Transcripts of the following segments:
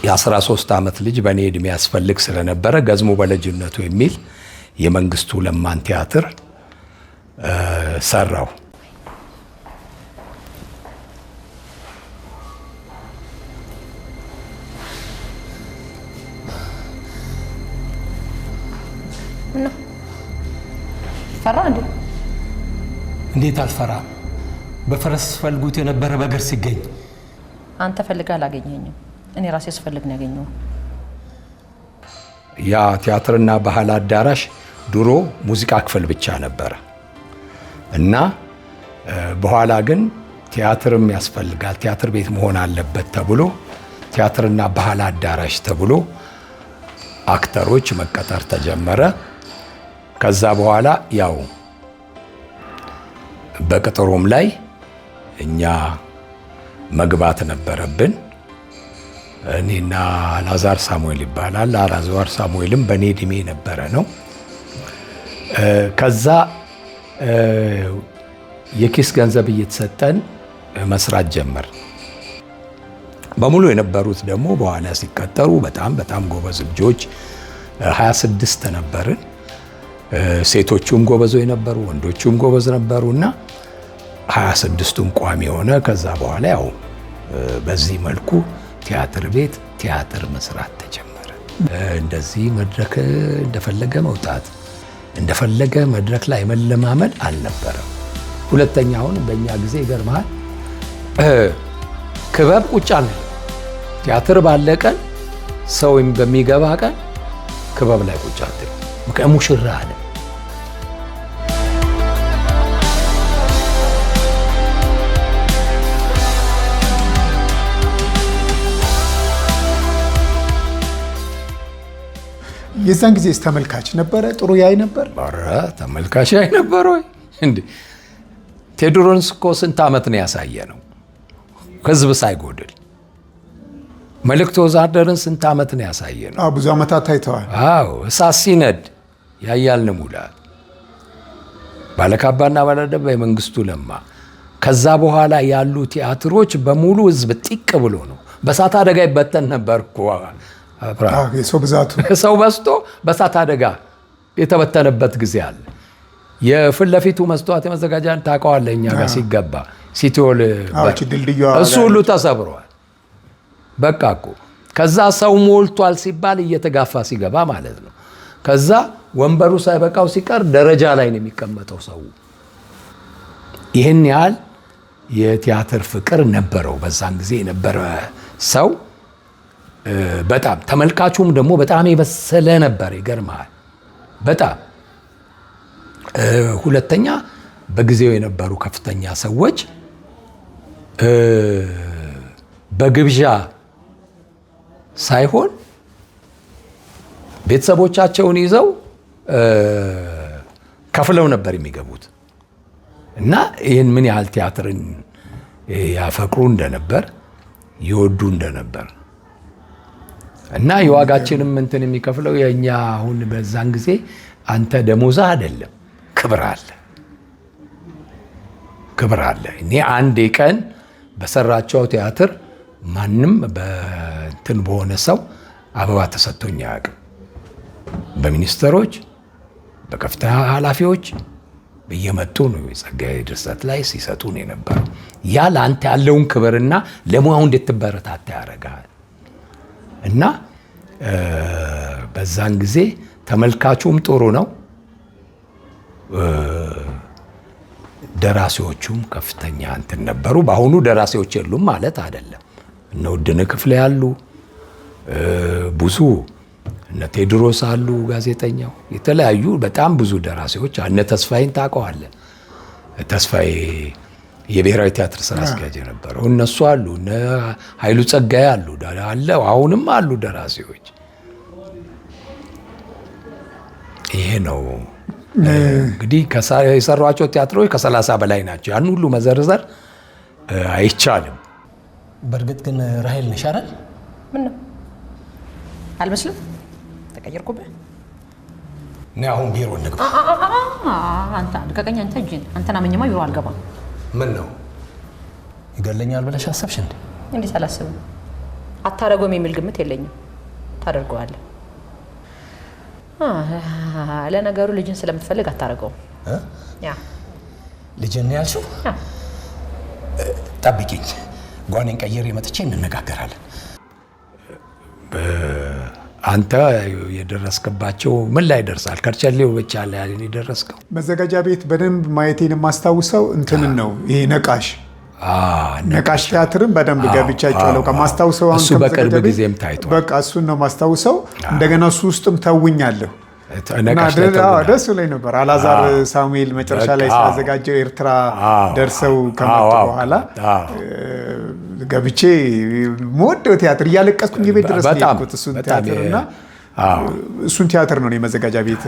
የ13 ዓመት ልጅ በእኔ ዕድሜ ያስፈልግ ስለነበረ ገዝሙ በልጅነቱ የሚል የመንግስቱ ለማን ቲያትር ሰራው። ፈራ እንዴ? እንዴት አልፈራም? በፈረስ ፈልጉት የነበረ በእግር ሲገኝ። አንተ ፈልገህ አላገኘኸኝም። እኔ ራሴ ስፈልግ ነው ያገኘሁህ። ያ ቲያትርና ባህል አዳራሽ ድሮ ሙዚቃ ክፍል ብቻ ነበረ እና በኋላ ግን ቲያትርም ያስፈልጋል፣ ቲያትር ቤት መሆን አለበት ተብሎ ቲያትርና ባህል አዳራሽ ተብሎ አክተሮች መቀጠር ተጀመረ። ከዛ በኋላ ያው በቅጥሩም ላይ እኛ መግባት ነበረብን። እኔና አላዛር ሳሙኤል ይባላል። አላዛር ሳሙኤልም በእኔ እድሜ የነበረ ነው። ከዛ የኪስ ገንዘብ እየተሰጠን መስራት ጀመር። በሙሉ የነበሩት ደግሞ በኋላ ሲቀጠሩ በጣም በጣም ጎበዝ ልጆች 26 ነበርን። ሴቶቹም ጎበዞች ነበሩ፣ ወንዶቹም ጎበዝ ነበሩ እና 26ቱም ቋሚ ሆነ። ከዛ በኋላ ያው በዚህ መልኩ ቲያትር ቤት ቲያትር መስራት ተጀመረ። እንደዚህ መድረክ እንደፈለገ መውጣት እንደፈለገ መድረክ ላይ መለማመድ አልነበረም። ሁለተኛ አሁን በእኛ ጊዜ ይገርምሃል፣ ክበብ ቁጭ አንልም። ቲያትር ባለ ቀን ሰው በሚገባ ቀን ክበብ ላይ ቁጭ አትልም። ምክንያቱም ሙሽራ አለ። የዛን ጊዜስ ተመልካች ነበረ? ጥሩ ያይ ነበር? ኧረ ተመልካች ያይ ነበር ወይ እንዴ? ቴዎድሮስ እኮ ስንት ዓመት ነው ያሳየ ነው ህዝብ ሳይጎድል። መልእክተ ወዛደርን ስንት ዓመት ነው ያሳየ ነው? አዎ፣ ብዙ ዓመታት ታይተዋል። አዎ፣ እሳት ሲነድ ያያልን ሙላት፣ ባለካባና ባለደባ የመንግስቱ ለማ። ከዛ በኋላ ያሉ ቲያትሮች በሙሉ ህዝብ ጢቅ ብሎ ነው። በእሳት አደጋ ይበተን ነበር እኮ አብርሃም። የሰው ብዛቱ ሰው በዝቶ በእሳት አደጋ የተበተነበት ጊዜ አለ። የፊት ለፊቱ መስተዋት የመዘጋጃን ታውቀዋለህ። እኛ ጋር ሲገባ ሲቲሆል እሱ ሁሉ ተሰብሯል። በቃ እኮ ከዛ ሰው ሞልቷል ሲባል እየተጋፋ ሲገባ ማለት ነው። ከዛ ወንበሩ ሳይበቃው ሲቀር ደረጃ ላይ ነው የሚቀመጠው ሰው። ይህን ያህል የቲያትር ፍቅር ነበረው በዛን ጊዜ የነበረ ሰው። በጣም ተመልካቹም ደግሞ በጣም የበሰለ ነበር። ይገርምሃል በጣም ሁለተኛ በጊዜው የነበሩ ከፍተኛ ሰዎች በግብዣ ሳይሆን ቤተሰቦቻቸውን ይዘው ከፍለው ነበር የሚገቡት እና ይህን ምን ያህል ቲያትርን ያፈቅሩ እንደነበር ይወዱ እንደነበር እና የዋጋችንም እንትን የሚከፍለው የእኛ አሁን በዛን ጊዜ አንተ ደሞዛ አይደለም፣ ክብር አለ፣ ክብር አለ። እኔ አንድ ቀን በሰራቸው ቲያትር ማንም በእንትን በሆነ ሰው አበባ ተሰጥቶኝ አያውቅም። በሚኒስትሮች በከፍተኛ ኃላፊዎች እየመጡ ነው የጸጋዬ ድርሰት ላይ ሲሰጡ ነው የነበረው። ያ ለአንተ ያለውን ክብርና ለሙያው እንድትበረታታ ያደርግሃል። እና በዛን ጊዜ ተመልካቹም ጥሩ ነው፣ ደራሲዎቹም ከፍተኛ እንትን ነበሩ። በአሁኑ ደራሲዎች የሉም ማለት አይደለም። እነ ውድነህ ክፍሌ አሉ፣ ብዙ እነ ቴዎድሮስ አሉ፣ ጋዜጠኛው፣ የተለያዩ በጣም ብዙ ደራሲዎች። እነ ተስፋዬን ታውቀዋለህ? ተስፋዬ የብሔራዊ ቲያትር ስራ አስኪያጅ የነበረው እነሱ አሉ። እነ ኃይሉ ጸጋዬ አሉ፣ አለ አሁንም አሉ ደራሲዎች። ይሄ ነው እንግዲህ የሰሯቸው ቲያትሮች ከ30 በላይ ናቸው። ያን ሁሉ መዘርዘር አይቻልም። በእርግጥ ግን ራሄል ነሽ አይደል? ምን ነው አልመስልም? ተቀየርኩብህ? እኔ አሁን ቢሮ እንግባ። አንተ ልቀቀኝ። አንተ እጄን አንተን አመኘማ ቢሮ አልገባም። ምን ነው ይገለኛል ብለሽ አሰብሽ እንዴ? እንዴት አላስብም። አታደርገውም የሚል ግምት የለኝም። ታደርገዋለህ። ለነገሩ ልጅን ስለምትፈልግ አታደርገውም። ያ ልጅን ነው ያልሽው? ጠብቂኝ፣ ጓኔን ቀይሬ መጥቼ እንነጋገራለን። አንተ የደረስክባቸው ምን ላይ ደርሳል? ከርቸሌው ብቻ ላይ የደረስከው? መዘጋጃ ቤት በደንብ ማየቴን የማስታውሰው እንትንን ነው፣ ይሄ ነቃሽ ነቃሽ ቲያትርን በደንብ ገብቻ አይቼዋለሁ። ከማስታውሰው እሱ በቅርብ ጊዜም ታይቷል። በቃ እሱን ነው ማስታውሰው። እንደገና እሱ ውስጥም ተውኛለሁ። ደስ ላይ ነበር። አላዛር ሳሙኤል መጨረሻ ላይ ሲያዘጋጀው ኤርትራ ደርሰው ከመጡ በኋላ ገብቼ የምወደው ቲያትር እያለቀስኩኝ ቤት ድረስ የሄድኩት እሱን ቲያትር እና እሱን ቲያትር ነው የመዘጋጃ ቤት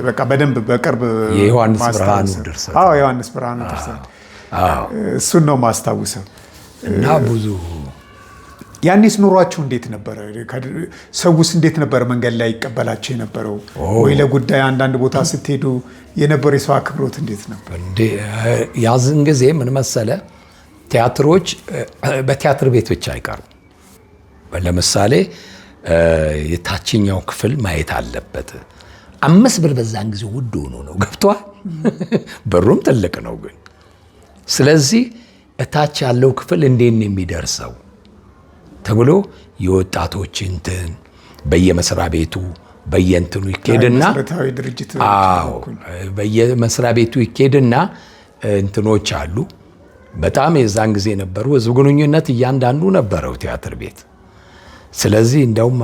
በቃ በደንብ በቅርብ የዮሐንስ ብርሃኑ ድርሰት። አዎ ዮሐንስ ብርሃኑ ድርሰት እሱን ነው ማስታውሰው። እና ብዙ ያኔስ ኑሯችሁ እንዴት ነበረ? ሰውስ እንዴት ነበረ መንገድ ላይ ይቀበላችሁ የነበረው? ወይ ለጉዳይ አንዳንድ ቦታ ስትሄዱ የነበረ የሰው አክብሮት እንዴት ነበር? ያዝን ጊዜ ምን መሰለ፣ ቲያትሮች በቲያትር ቤት ብቻ አይቀሩም። ለምሳሌ የታችኛው ክፍል ማየት አለበት። 5 ብር በዛን ጊዜ ውድ ሆኖ ነው ገብቷል። ብሩም ትልቅ ነው ግን። ስለዚህ እታች ያለው ክፍል እንዴት ነው የሚደርሰው ተብሎ የወጣቶች እንትን በየመስሪያ ቤቱ በየእንትኑ ይኬድና አዎ በየመስሪያ ቤቱ ይኬድና እንትኖች አሉ። በጣም የዛን ጊዜ ነበሩ ህዝብ ግንኙነት እያንዳንዱ ነበረው ቲያትር ቤት። ስለዚህ እንደውም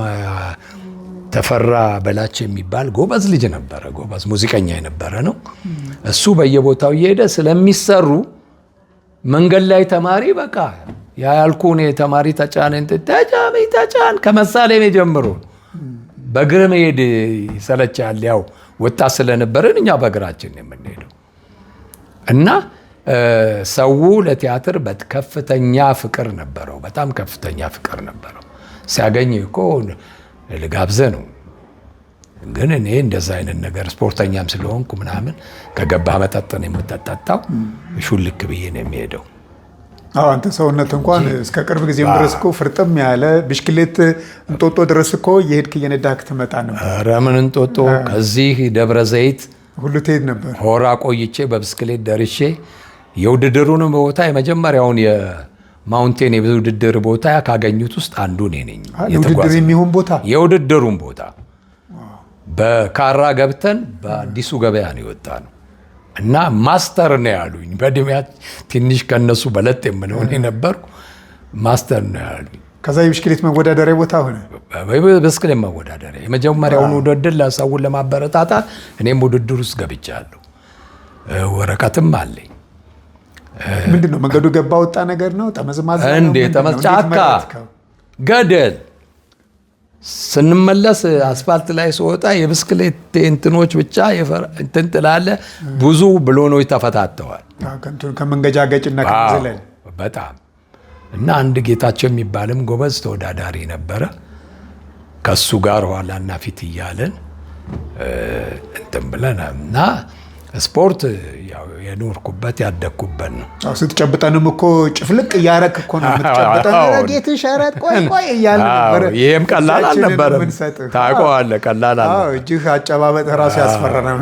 ተፈራ በላቸው የሚባል ጎበዝ ልጅ ነበረ፣ ጎበዝ ሙዚቀኛ የነበረ ነው። እሱ በየቦታው እየሄደ ስለሚሰሩ መንገድ ላይ ተማሪ በቃ ያልኩህ ተማሪ ተጫን ተጫን ከመሳሌም ጀምሮ በእግር መሄድ ይሰለቻል። ያው ወጣት ስለነበረን እኛ በእግራችን ነው የምንሄደው። እና ሰው ለቲያትር ከፍተኛ ፍቅር ነበረው፣ በጣም ከፍተኛ ፍቅር ነበረው። ሲያገኝ እኮ ልጋብዘህ ነው። ግን እኔ እንደዛ አይነት ነገር ስፖርተኛም ስለሆንኩ ምናምን ከገባህ መጠጥ ነው የምጠጣው፣ ሹልክ ብዬ ነው የሚሄደው። አዎ አንተ ሰውነት እንኳን እስከ ቅርብ ጊዜም ድረስ እኮ ፍርጥም ያለ ብሽክሌት እንጦጦ ድረስ እኮ እየሄድክ እየነዳህ ትመጣ ነበር። ኧረ ምን እንጦጦ፣ ከዚህ ደብረ ዘይት ሁሉ ትሄድ ነበር። ሆራ ቆይቼ በብስክሌት ደርሼ የውድድሩንም ቦታ የመጀመሪያውን የማውንቴን የውድድር ቦታ ካገኙት ውስጥ አንዱ እኔ ነኝ። የውድድር የሚሆን ቦታ የውድድሩን ቦታ በካራ ገብተን በአዲሱ ገበያ ነው የወጣነው። እና master ነው ያሉኝ። በእድሜያ ትንሽ ከነሱ በለጥ የምለው እኔ ነበርኩ። master ነው ያሉኝ። ከዛ የብስክሌት መወዳደሪያ ቦታ ሆነ። ብስክሌት መወዳደሪያ የመጀመሪያውን ውድድር ለሰውን ለማበረታታት እኔም ውድድር ውስጥ ገብቻለሁ። ወረቀትም አለኝ። ምንድነው መንገዱ ገባ ወጣ ነገር ነው? ጠመዝማዛ ነው? እንዴ ጫካ ገደል ስንመለስ አስፋልት ላይ ስወጣ የብስክሌት እንትኖች ብቻ እንትን ትላለህ። ብዙ ብሎኖች ተፈታተዋል ከመንገጫገጭና ከመዝለል በጣም። እና አንድ ጌታቸው የሚባልም ጎበዝ ተወዳዳሪ ነበረ። ከሱ ጋር ኋላና ፊት እያለን እንትን ብለን እና ስፖርት ያው የኖርኩበት ያደግኩበት ነው። ስትጨብጠንም እኮ ጭፍልቅ እያረክ እኮ ነው የምትጨብጠን። ጌትሽ ኧረ ቆይ ቆይ እያልን ነበር። ይሄም ቀላል አልነበረም፣ ታውቀዋለህ። ቀላል አልነበረም። እጅህ አጨባበጥ ራሱ ያስፈራናል።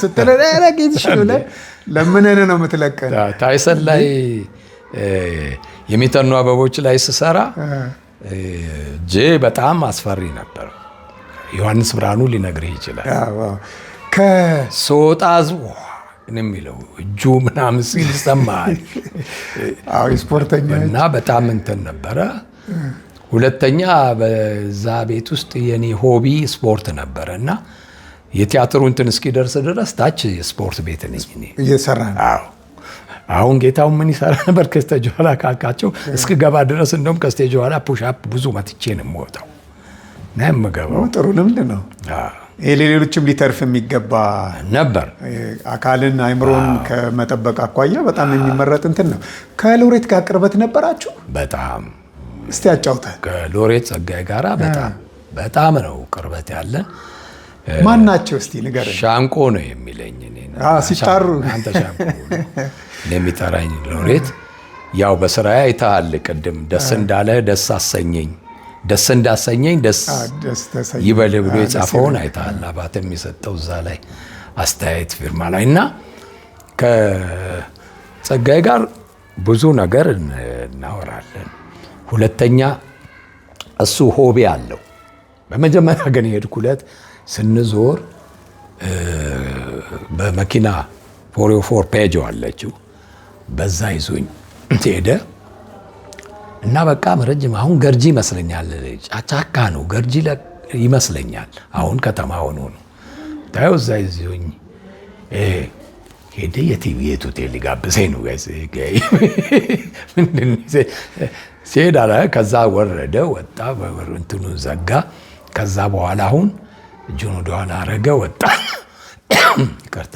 ስትል ኧረ ጌትሽ ብለህ ለምነን ነው የምትለቀን። ታይሰን ላይ የሚተኑ አበቦች ላይ ስሰራ እጄ በጣም አስፈሪ ነበር። ዮሐንስ ብርሃኑ ሊነግርህ ይችላል። ስወጣ የሚለው እጁ ምናምን ሲል ይሰማሃል። ስፖርተኛ እና በጣም እንትን ነበረ። ሁለተኛ በዛ ቤት ውስጥ የኔ hobby ስፖርት ነበረ እና የቲያትሩ እንትን እስኪደርስ ድረስ ታች ስፖርት ቤት ነኝ እኔ እየሰራ ነው። አዎ አሁን ጌታው ምን ይሰራ ነበር? ከ stage ኋላ ካልካቸው እስክገባ ድረስ እንደውም ከ stage ኋላ push up ብዙ መትቼ ነው የምወጣው እና የምገባው። ጥሩ ልምድ ነው። ይሄ ለሌሎችም ሊተርፍ የሚገባ ነበር። አካልን አይምሮን ከመጠበቅ አኳያ በጣም የሚመረጥ እንትን ነው። ከሎሬት ጋር ቅርበት ነበራችሁ? በጣም። እስቲ አጫውተን። ከሎሬት ጸጋዬ ጋራ በጣም በጣም ነው ቅርበት ያለን። ማን ናቸው እስቲ ንገረኝ። ሻንቆ ነው የሚለኝ እኔን። ሲጣሩ አንተ ሻንቆ ነው የሚጠራኝ ሎሬት። ያው በስራዬ አይተሃል ቅድም ደስ እንዳለህ ደስ አሰኘኝ ደስ እንዳሰኘኝ ደስ ደስ ተሰኘ። ይበል ብሎ ደስ የጻፈውን ይበል። አይተሃል። አባተም የሰጠው እዛ ላይ አስተያየት ፊርማ ላይ እና ከጸጋዬ ጋር ብዙ ነገር እናወራለን። ሁለተኛ እሱ hobby አለው። በመጀመሪያ ግን የሄድኩለት ስንዞር በመኪና 404 ፔጆ አለችው፣ በዛ ይዞኝ ሄደ እና በቃ ረጅም አሁን ገርጂ ይመስለኛል፣ ጫካ ነው ገርጂ ይመስለኛል። አሁን ከተማ ሆኖ ነው ታየው። እዛ ይዞኝ ሄደ። የት ሆቴል ሊጋብዘኝ ነው ምንድን ነው ሲሄድ አለ። ከዛ ወረደ፣ ወጣ፣ እንትኑን ዘጋ። ከዛ በኋላ አሁን እጁን ወደኋላ አረገ፣ ወጣ። ይቅርታ፣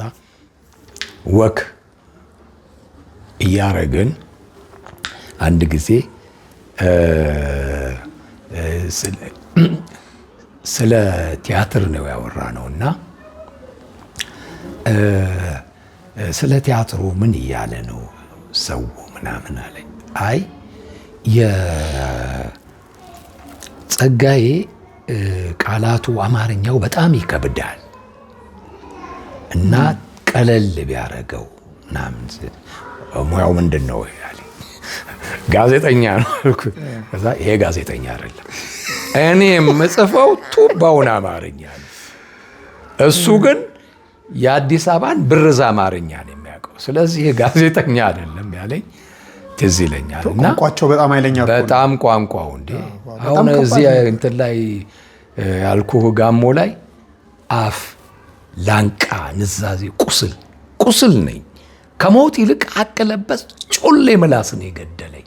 walk እያረግን አንድ ጊዜ ስለ ቲያትር ነው ያወራ ነው እና ስለ ቲያትሩ ምን እያለ ነው ሰው ምናምን አለኝ። አይ የጸጋዬ ቃላቱ አማርኛው በጣም ይከብዳል እና ቀለል ቢያረገው ምናምን ስል፣ ሙያው ምንድን ነው አለኝ። ጋዜጠኛ ነው አልኩት። ከዛ ይሄ ጋዜጠኛ አይደለም፣ እኔ የምጽፈው ቱባውን አማርኛ ነው። እሱ ግን የአዲስ አበባን ብርዝ አማርኛ ነው የሚያውቀው። ስለዚህ ይሄ ጋዜጠኛ አይደለም ያለኝ ትዝ ይለኛል። እና ቋንቋቸው በጣም ኃይለኛ እኮ ነው። በጣም ቋንቋው እንዴ በጣም አሁን ከባድ እዚህ ነው። እንትን ላይ ያልኩህ ጋሞ ላይ አፍ፣ ላንቃ፣ ንዛዜ፣ ቁስል ቁስል ነኝ። ከሞት ይልቅ ሀቅ ለበስ ጮሌ ምላስ ነው የገደለኝ።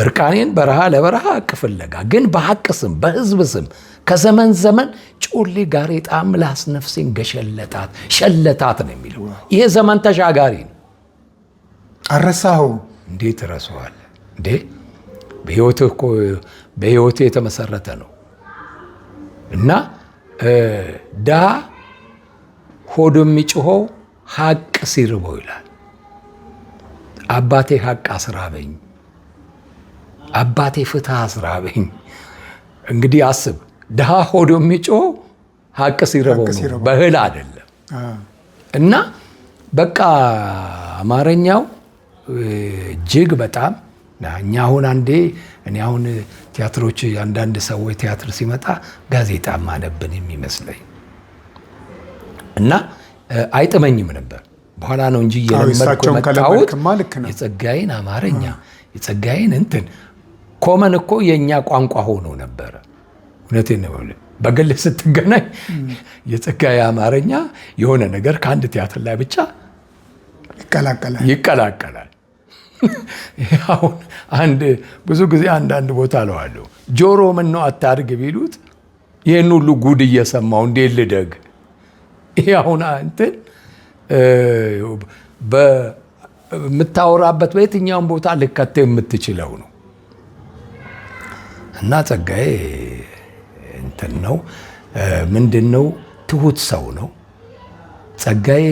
እርቃኔን በረሃ ለበረሃ ሀቅ ፍለጋ ግን በሀቅ ስም በህዝብ ስም ከዘመን ዘመን ጮሌ ጋሬጣ ምላስ ነፍሴን ገሸለታት ሸለታት ነው የሚለው። ይሄ ዘመን ተሻጋሪ ነው። አረሳኸው? እንዴት እረሳዋለሁ እንዴ? በህይወትህ እኮ በህይወትህ የተመሰረተ ነው እና ድሃ ሆዱ የሚጮኸው ሀቅ ሲርበው ይላል። አባቴ ሀቅ አስራበኝ፣ አባቴ ፍትህ አስራበኝ። እንግዲህ አስብ፣ ድሃ ሆዱ የሚጮኸው ሀቅ ሲርበው ሀቅ ነው፣ ሲርበው። በእህል አይደለም። እና በቃ አማርኛው እጅግ በጣም እኛ አሁን አንዴ እኔ አሁን ቲያትሮች አንዳንድ ሰዎች ቲያትር ሲመጣ ጋዜጣ ማነብን የሚመስለኝ እና አይጥመኝም ነበር። በኋላ ነው እንጂ እየለመድኩ እሳቸውን የመጣሁት ከለመድክማ ልክ ነው። የጸጋዬን አማርኛ የጸጋዬን እንትን common እኮ የእኛ ቋንቋ ሆኖ ነበረ። እውነቴን ነው የምልህ። በግል ስትገናኝ የጸጋዬ አማርኛ የሆነ ነገር ከአንድ ቲያትር ላይ ብቻ ይቀላቀላል። ይቀላቀላል። አሁን አንድ ብዙ ጊዜ አንዳንድ ቦታ እለዋለሁ፣ ጆሮ ምነው አታድግ ቢሉት ይህን ሁሉ ጉድ እየሰማው እንዴት ልደግ? ይሄ አሁን እንትን በምታወራበት በየትኛውም ቦታ ልከተው የምትችለው ነው። እና ጸጋዬ እንትን ነው፣ ምንድን ነው፣ ትሁት ሰው ነው። ጸጋዬ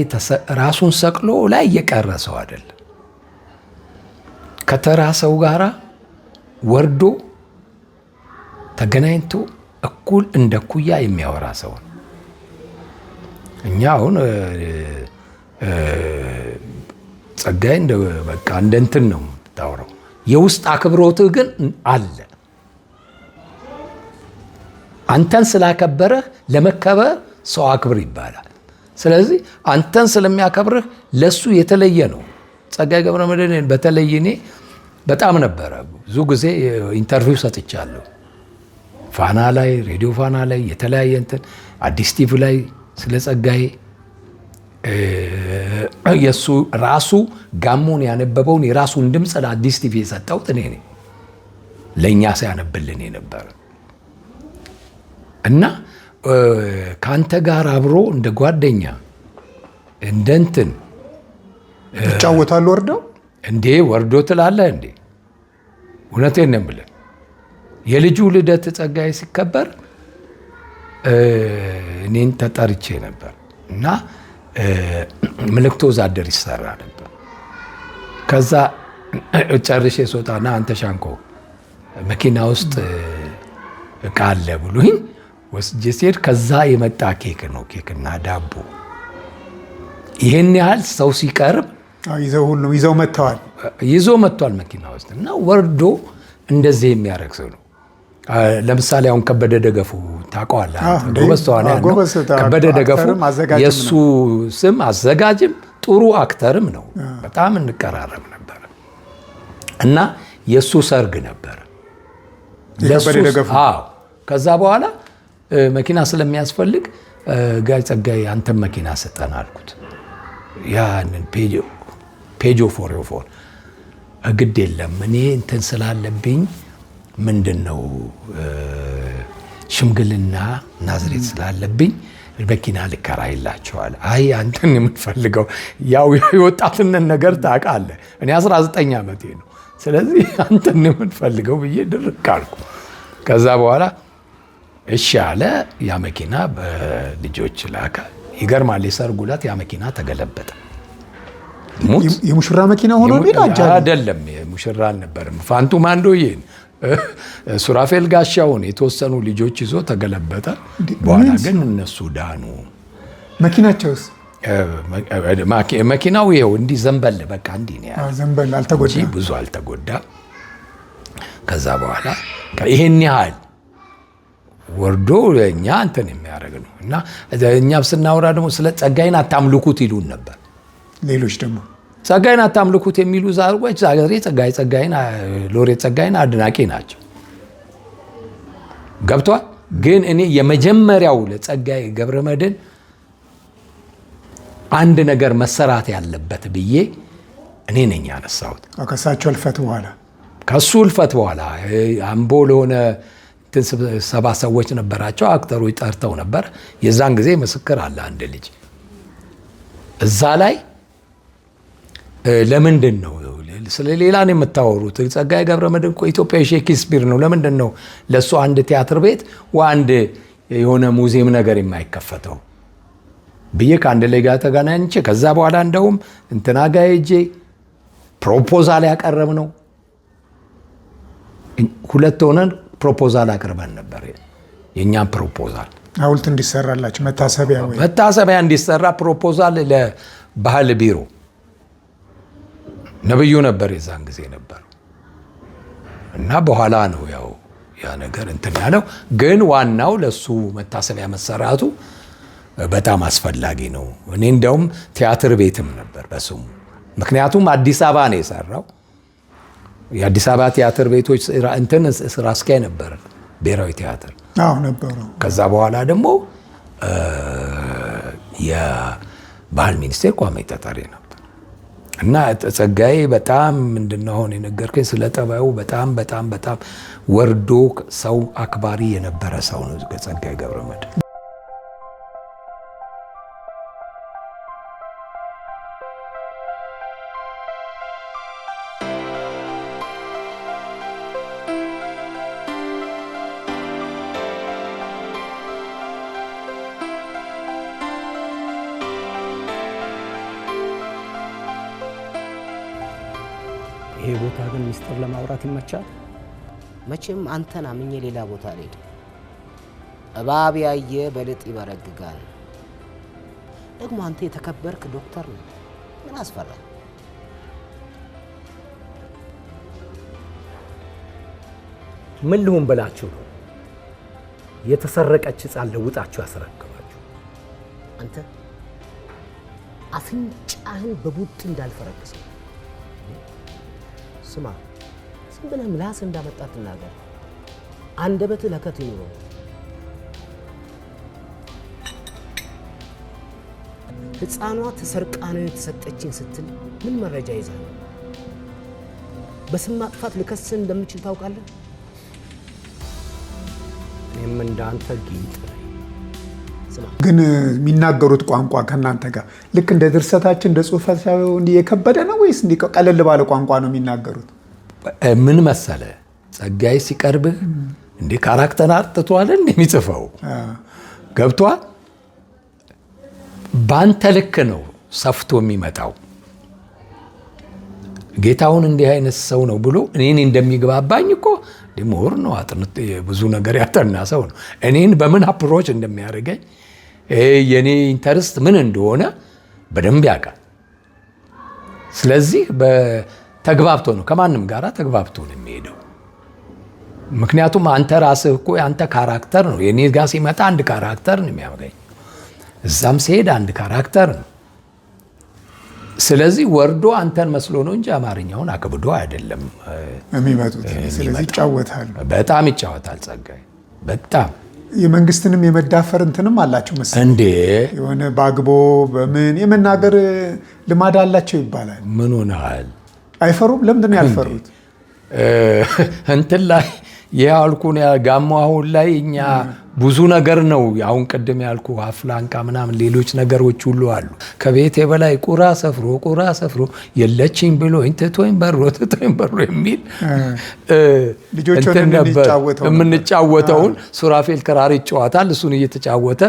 ራሱን ሰቅሎ ላይ የቀረ ሰው አይደለም። ከተራ ሰው ጋራ ወርዶ ተገናኝቶ እኩል እንደ ኩያ የሚያወራ ሰው ነው። እኛ አሁን ጸጋዬ እንደ በቃ እንደ እንትን ነው የምታወራው። የውስጥ አክብሮትህ ግን አለ። አንተን ስላከበረህ ለመከበር ሰው አክብር ይባላል። ስለዚህ አንተን ስለሚያከብርህ ለሱ የተለየ ነው። ጸጋዬ ገብረመድህን በተለይ እኔ በጣም ነበረ ብዙ ጊዜ interview ሰጥቻለሁ። ፋና ላይ፣ ሬዲዮ ፋና ላይ፣ የተለያየ እንትን አዲስ ቲቪ ላይ ስለ ጸጋዬ የእሱ ራሱ ጋሞን ያነበበውን የራሱን ድምፅ ለአዲስ ቲቪ የሰጠሁት እኔ ነኝ። ለእኛ ሲያነብልን የነበረ እና ከአንተ ጋር አብሮ እንደ ጓደኛ እንደ እንትን ይጫወታሉ ወርደው እንዴ ወርዶ ትላለህ እንዴ? እውነቴን ነው የምልህ። የልጁ ልደት ጸጋዬ ሲከበር እኔን ተጠርቼ ነበር እና ምልክቶ ዛደር ይሰራ ነበር። ከዛ ጨርሼ ስወጣና አንተ ሻንኮ መኪና ውስጥ እቃ አለ ብሎኝ ወስጄ ስሄድ ከዛ የመጣ ኬክ ነው፣ ኬክና ዳቦ። ይሄን ያህል ሰው ሲቀርብ ይዘው ሁሉም ይዘው መጥተዋል፣ ይዞ መጥቷል መኪና ውስጥ እና ወርዶ እንደዚህ የሚያደርግ ሰው ነው። ለምሳሌ አሁን ከበደ ደገፉ ታውቀዋለህ? ጎበዝ ተዋናይ ነው ከበደ ደገፉ። የእሱ ስም አዘጋጅም ጥሩ actor ም ነው። በጣም እንቀራረብ ነበር እና የእሱ ሰርግ ነበር። አዎ። ከዛ በኋላ መኪና ስለሚያስፈልግ ጋይ ጸጋዬ አንተም መኪና ስጠን አልኩት። ያንን ፔጆ 404 ግድ የለም እኔ እንትን ስላለብኝ ምንድን ነው ሽምግልና ናዝሬት ስላለብኝ መኪና ልከራይላቸዋል። አይ አንተን የምንፈልገው ያው የወጣትነት ነገር ታውቃለህ። እኔ 19 ዓመቴ ነው። ስለዚህ አንተን የምንፈልገው ብዬ ድርቅ አልኩ። ከዛ በኋላ እሺ አለ። ያ መኪና በልጆች ላከ። ይገርማል። የሰርጉ ዕለት ያ መኪና ተገለበጠ። የሙሽራ መኪና ሆኖ አይደለም፣ የሙሽራ አልነበርም። ፋንቱ ማንዶዬን ሱራፌል ጋሻውን የተወሰኑ ልጆች ይዞ ተገለበጠ። በኋላ ግን እነሱ ዳኑ። መኪናቸውስ? መኪናው ይኸው እንዲህ ዘንበል በቃ እንዲህ ነው ያለው። ዘንበል አልተጎዳም፣ ብዙ አልተጎዳም። ከዛ በኋላ ይሄን ያህል ወርዶ እኛ እንትን የሚያደርግ ነው እና እኛም ስናወራ ደግሞ ስለ ጸጋዬን አታምልኩት ይሉን ነበር። ሌሎች ደግሞ ጸጋዬን አታምልኩት የሚሉ ዛርጎች ዛሬ ጸጋዬን ሎሬት ጸጋዬን አድናቂ ናቸው። ገብቷል። ግን እኔ የመጀመሪያው ለጸጋዬ ገብረመድህን አንድ ነገር መሰራት ያለበት ብዬ እኔ ነኝ ያነሳሁት። ከእሳቸው እልፈት በኋላ ከሱ እልፈት በኋላ አምቦ ለሆነ ስብሰባ ሰዎች ነበራቸው፣ አክተሮች ጠርተው ነበር። የዛን ጊዜ ምስክር አለ አንድ ልጅ እዛ ላይ ለምንድን ነው ስለ ሌላ ነው የምታወሩት? ጸጋዬ ገብረመድህን እኮ ኢትዮጵያዊ ሼክስፒር ነው። ለምንድን ነው ለእሱ አንድ ቲያትር ቤት አንድ የሆነ ሙዚየም ነገር የማይከፈተው ብዬ ከአንድ ላይ ጋር ተገናኝቼ ከዛ በኋላ እንደውም እንትና ጋር ሄጄ proposal ያቀረብ ነው። ሁለት ሆነን proposal አቅርበን ነበር። የእኛም proposal ሐውልት እንዲሰራላቸው መታሰቢያ እንዲሰራ proposal ለባህል ቢሮ ነብዩ ነበር የዛን ጊዜ ነበር። እና በኋላ ነው ያው ያ ነገር እንትን ያለው። ግን ዋናው ለሱ መታሰቢያ መሰራቱ በጣም አስፈላጊ ነው። እኔ እንደውም ቲያትር ቤትም ነበር በስሙ። ምክንያቱም አዲስ አበባ ነው የሰራው። የአዲስ አበባ ቲያትር ቤቶች እንትን ስራ አስኪያጅ ነበር ብሔራዊ ቲያትር። አዎ ነበሩ። ከዛ በኋላ ደግሞ የባህል ሚኒስቴር ቋሚ ተጠሪ ነበር። እና ጸጋዬ በጣም ምንድነው አሁን የነገርከኝ ስለ ጠባዩ በጣም በጣም በጣም ወርዶ ሰው አክባሪ የነበረ ሰው ነው ጸጋዬ ገብረመድህን። ይሄ ቦታ ግን ሚስጥር ለማውራት ይመቻል። መቼም አንተን አምኜ ሌላ ቦታ አልሄድም። እባብ ያየ በልጥ ይበረግጋል። ደግሞ አንተ የተከበርክ ዶክተር ነህ። ምን አስፈራ? ምን ልሁን ብላችሁ ነው የተሰረቀች ሕፃን ለውጣችሁ ያስረክባችሁ? አንተ አፍንጫህን በቡጥ እንዳልፈረክሰው ስማ፣ ዝም ብለህ ምላስ እንዳመጣ ትናገር። አንደበትህ ለከት ይኑረው። ሕፃኗ ተሰርቃ ነው የተሰጠችኝ ስትል ምን መረጃ ይዘህ ነው? በስም ማጥፋት ልከስህ እንደምችል ታውቃለህ? እኔም እንዳንተ ጊንጥ ነኝ። ግን የሚናገሩት ቋንቋ ከእናንተ ጋር ልክ እንደ ድርሰታችን እንደ ጽሁፈታቸው እንዲህ የከበደ ነው ወይስ እንዲህ ቀለል ባለ ቋንቋ ነው የሚናገሩት? ምን መሰለ ጸጋዬ ሲቀርብህ እንዲህ character አጥቷል እንደሚጽፈው ገብቷል። ባንተ ልክ ነው ሰፍቶ የሚመጣው። ጌታውን እንዲህ አይነት ሰው ነው ብሎ እኔን እንደሚግባባኝ እኮ ምሁር ነው፣ አጥንቶ ብዙ ነገር ያጠና ሰው ነው። እኔን በምን approach እንደሚያደርገኝ፣ የኔ interest ምን እንደሆነ በደንብ ያውቃል። ስለዚህ ተግባብቶ ነው፣ ከማንም ጋር ተግባብቶ ነው የሚሄደው። ምክንያቱም አንተ ራስህ እኮ የአንተ character ነው። የኔ ጋር ሲመጣ አንድ character ነው የሚያገኝ፣ እዛም ሲሄድ አንድ character ነው። ስለዚህ ወርዶ አንተን መስሎ ነው እንጂ አማርኛውን አክብዶ አይደለም የሚመጡት። ስለዚህ ይጫወታሉ። በጣም ይጫወታል ጸጋዬ፣ በጣም። የመንግስትንም የመዳፈር እንትንም አላቸው መሰለኝ። እንዴ! የሆነ ባግቦ በምን የመናገር ልማድ አላቸው ይባላል። ምን ሆነሃል? አይፈሩም? ለምንድን ነው ያልፈሩት? እንትን ላይ ያልኩን ጋሞ አሁን ላይ እኛ ብዙ ነገር ነው። አሁን ቅድም ያልኩ አፍላንቃ ምናምን ሌሎች ነገሮች ሁሉ አሉ። ከቤቴ በላይ ቁራ ሰፍሮ ቁራ ሰፍሮ የለችኝ ብሎኝ ትቶኝ በሮ ትቶኝ በሮ የሚል ልጆች እንትን ሆነን ነበር። የምንጫወተው ነበር። የምንጫወተውን ሱራፌል ክራር ይጫወታል። እሱን እየተጫወተ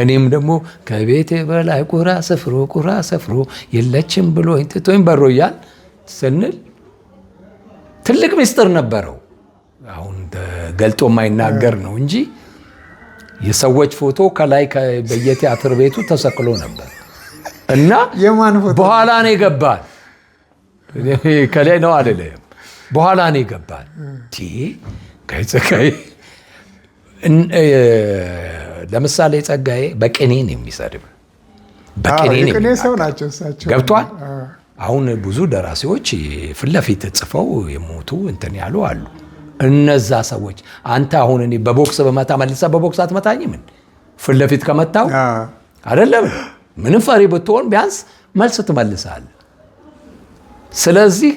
እኔም ደግሞ ከቤቴ በላይ ቁራ ሰፍሮ ቁራ ሰፍሮ የለችም ብሎኝ ትቶኝ በሮ እያል ስንል ትልቅ ምስጢር ነበረው። አሁን ገልጦ የማይናገር ነው እንጂ የሰዎች ፎቶ ከላይ በየቲያትር ቤቱ ተሰቅሎ ነበር እና የማን ፎቶ? በኋላ ነው የገባል። ከላይ ነው አልልህም። በኋላ ነው የገባል። ጸጋዬ ለምሳሌ ጸጋዬ በቅኔ ነው የሚሰድብ፣ በቅኔ ነው የቅኔ ሰው የሚናገር። ናቸው እሳቸው። ገብቷል። አሁን ብዙ ደራሲዎች ፊት ለፊት ጽፈው የሞቱ እንትን ያሉ አሉ። እነዛ ሰዎች አንተ አሁን እኔ በቦክስ በመታ መልሰህ በቦክስ አትመታኝም? ፊት ለፊት ከመታው አይደለም፣ ምንም ፈሪ ብትሆን ቢያንስ መልስ ትመልሳለህ። ስለዚህ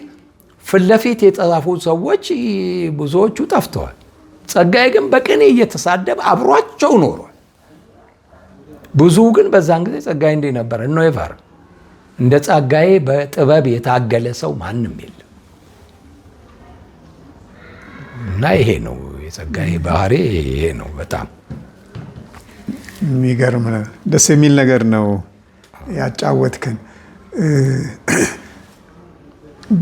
ፊት ለፊት የጻፉ ሰዎች ብዙዎቹ ጠፍተዋል። ጸጋዬ ግን በቅኔ እየተሳደበ አብሯቸው ኖሯል። ብዙ ግን በዛን ጊዜ ጸጋዬ እንዴ ነበረ never እንደ ጸጋዬ በጥበብ የታገለ ሰው ማንም የለም። እና ይሄ ነው የጸጋዬ ባህሪ፣ ይሄ ነው በጣም። የሚገርም ነው። ደስ የሚል ነገር ነው ያጫወትከን።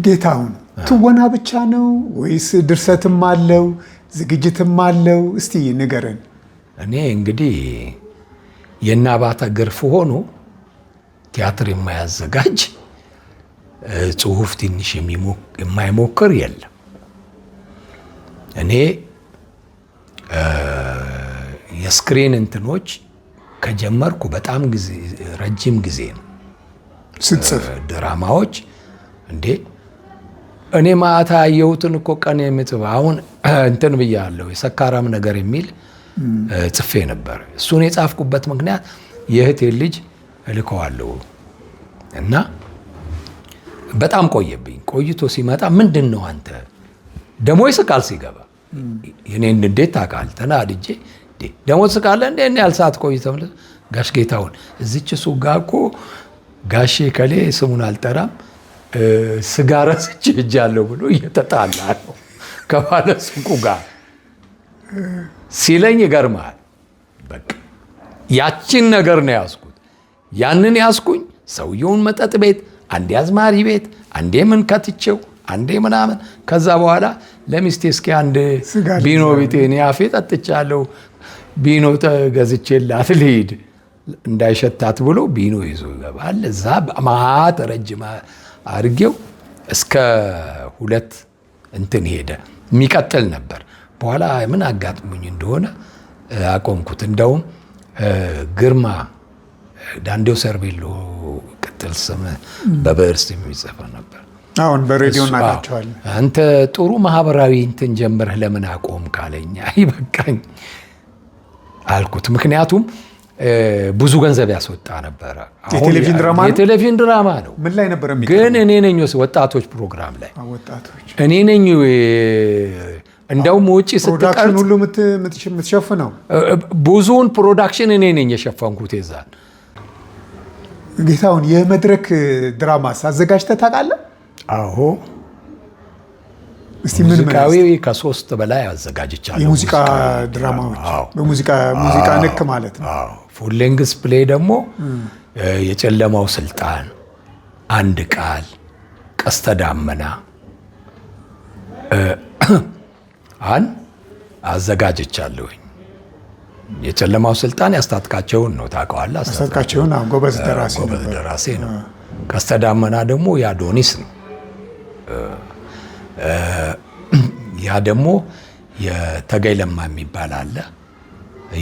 ጌታሁን፣ ትወና ብቻ ነው ወይስ ድርሰትም አለው ዝግጅትም አለው? እስቲ ንገረን። እኔ እንግዲህ የእነ አባተ ግርፍ ሆኖ ቲያትር የማያዘጋጅ፣ ጽሁፍ ትንሽ የማይሞክር የለም። እኔ የ screen እንትኖች ከጀመርኩ በጣም ጊዜ፣ ረጅም ጊዜ ነው። ስትጽፍ? ድራማዎች እንዴ፣ እኔ ማታ ያየሁትን እኮ ቀን የምጽፍ። አሁን እንትን ብያለሁ፣ የሰካራም ነገር የሚል ጽፌ ነበር። እሱን የጻፍኩበት ምክንያት የእህቴን ልጅ እልከዋለሁ እና በጣም ቆየብኝ። ቆይቶ ሲመጣ ምንድን ነው አንተ ደሞ ይስቃል ሲገባ፣ የኔን እንዴት ታውቃለህ? ተናድጄ ደግሞ ትስቃለህ እንዴ? እኔ ያህል ሰዓት ቆይተህ ጋሽ ጌታሁን እዚች ሱቅ ጋር እኮ ጋሼ ከሌ ስሙን አልጠራም ስጋ ረስቼ ሄጃለሁ ብሎ እየተጣላ ነው ከባለ ሱቁ ጋር ሲለኝ ይገርምሃል። በቃ ያችን ነገር ነው ያዝኩት። ያንን ያዝኩኝ። ሰውየውን መጠጥ ቤት፣ አንዴ አዝማሪ ቤት፣ አንዴ ምን ከትቼው፣ አንዴ ምናምን። ከዛ በኋላ ለሚስቴ እስኪ አንድ ስጋ ቢኖ ቢጤ፣ እኔ አፌ ጠጥቻለሁ፣ ቢኖ ተገዝቼላት ልሂድ እንዳይሸታት ብሎ ቢኖ ይዞ ይገባል። እዛ ማት ረጅም አድርጌው እስከ 2 እንትን ሄደ። የሚቀጥል ነበር። በኋላ ምን አጋጥሞኝ እንደሆነ አቆምኩት። እንደውም ግርማ ዳንዴው ሰርቤሎ ቅጥል ስም በብዕር ስም የሚጽፈው ነበር። አሁን በሬዲዮ እሱ እናውቃቸዋለን። አንተ ጥሩ ማህበራዊ እንትን ጀምረህ ለምን አቆም ካለኝ፣ አይ በቃኝ አልኩት። ምክንያቱም ብዙ ገንዘብ ያስወጣ ነበረ። አሁን የቴሌቪዥን ድራማ ነው? የቴሌቪዥን ድራማ ነው። ምን ላይ ነበር የሚቀርበው? ግን እኔ ነኝ ወጣቶች ፕሮግራም ላይ። ወጣቶች። እኔ ነኝ እንደውም ውጪ production ስትቀርጽ ሁሉ የምትሸፍነው? ብዙውን production እኔ ነኝ የሸፈንኩት የዛን። ጌታሁን፣ የመድረክ ድራማስ አዘጋጅተህ ታውቃለህ? አዎ። እስቲ ምን ምን? ሙዚቃዊ ከ3 በላይ አዘጋጅቻለሁ። የሙዚቃ ሙዚቃዊ ድራማዎች? አዎ። በሙዚቃ ሙዚቃ ነክ ማለት ነው። አዎ። Full length play ደግሞ የጨለማው ስልጣን፣ አንድ ቃል፣ ቀስተ ዳመና፣ አን አዘጋጅቻለሁኝ። የጨለማው ስልጣን ያስታጥቃቸውን ነው፣ ታውቀዋለህ። አስታጥቃቸውን፣ አዎ፣ ጎበዝ ደራሲ ጎበዝ ነበር። ደራሲ ነው። ቀስተ ዳመና ደግሞ የአዶኒስ ነው። ያ ደግሞ የተገኝ ለማ የሚባል አለ፣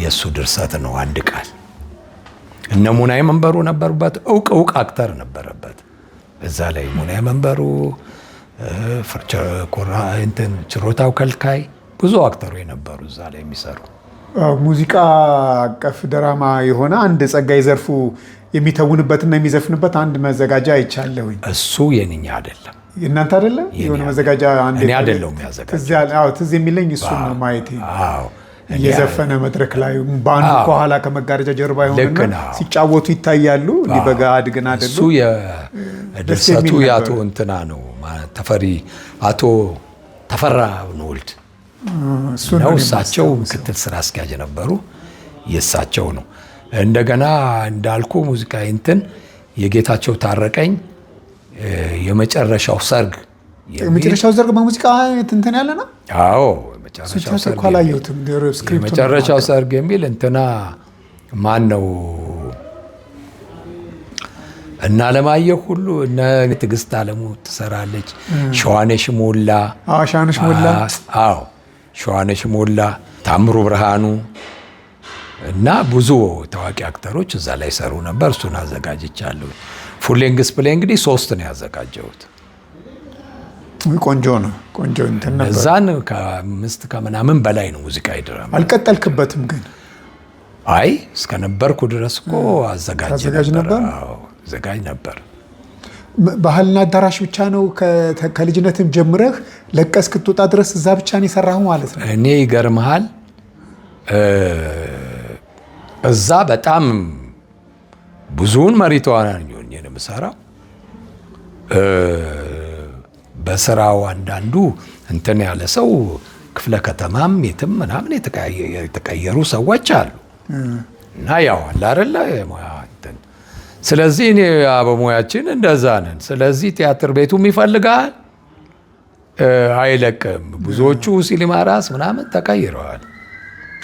የእሱ ድርሰት ነው። አንድ ቃል እነ ሙናዬ መንበሩ ነበሩበት። እውቅ እውቅ actor ነበረበት እዛ ላይ፣ ሙናዬ መንበሩ፣ እንትን ችሮታው ከልካይ፣ ብዙ actor ኡ የነበሩ እዛ ላይ የሚሰሩ። ሙዚቃ አቀፍ ድራማ የሆነ አንድ ጸጋዬ ዘርፉ የሚተውንበትና የሚዘፍንበት አንድ መዘጋጃ አይቻለሁኝ። እሱ የእኛ አይደለም። የእናንተ አይደለም? የሆነ መዘጋጃ አንድ እኔ አይደለሁም ያዘጋጀሁት። ትዝ የሚለኝ እሱን ነው ማየቴ። አዎ፣ እየዘፈነ መድረክ ላይ በአንዱ ከኋላ ከመጋረጃ ጀርባ ይሆንና ሲጫወቱ ይታያሉ። እንዲህ በገሃድ ግን አይደሉም። እሱ የድርሰቱ የአቶ እንትና ነው፣ ተፈሪ፣ አቶ ተፈራ ወልድ ነው። እሳቸው ምክትል ስራ አስኪያጅ ነበሩ። የእሳቸው ነው። እንደገና እንዳልኩ ሙዚቃ እንትን የጌታቸው ታረቀኝ የመጨረሻው ሰርግ። የመጨረሻው ሰርግ በሙዚቃ እንትን ያለ ነው። አዎ፣ የመጨረሻው ሰርግ የሚል እንትና ማን ነው? እና አለማየሁ ሁሉ፣ እነ ትዕግስት አለሙ ትሰራለች። ሸዋነሽ ሞላ። አዎ፣ ሸዋነሽ ሞላ። አዎ፣ ሸዋነሽ ሞላ፣ ታምሩ ብርሃኑ እና ብዙ ታዋቂ actor ኦች እዛ ላይ ሰሩ ነበር። እሱን አዘጋጅቻለሁ። Full length play እንግዲህ ሶስት ነው ያዘጋጀሁት። ቆንጆ ነው። ቆንጆ እንትን ነበር። እዛን ከአምስት ከምናምን በላይ ነው ሙዚቃዊ ድራማ። አልቀጠልክበትም ግን? አይ፣ እስከነበርኩ ድረስ እኮ አዘጋጅ ነበር። አዘጋጅ ነበር። ባህልና አዳራሽ ብቻ ነው ከልጅነትም ጀምረህ ለቀህ እስክትወጣ ድረስ እዛ ብቻ ነው የሰራሁ ማለት ነው? እኔ ይገርምሃል፣ እዛ በጣም ብዙውን መሪ ተዋናኝ ሆኜ ነው የምሰራው። በስራው አንዳንዱ እንትን ያለ ሰው ክፍለ ከተማም የትም ምናምን የተቀየሩ ሰዎች አሉ እና ያው አለ አይደለ የሙያ እንትን። ስለዚህ እኔ በሙያችን እንደዛ ነን። ስለዚህ ቲያትር ቤቱም ይፈልጋል፣ አይለቅም። ብዙዎቹ ሲኒማ ራስ ምናምን ተቀይረዋል።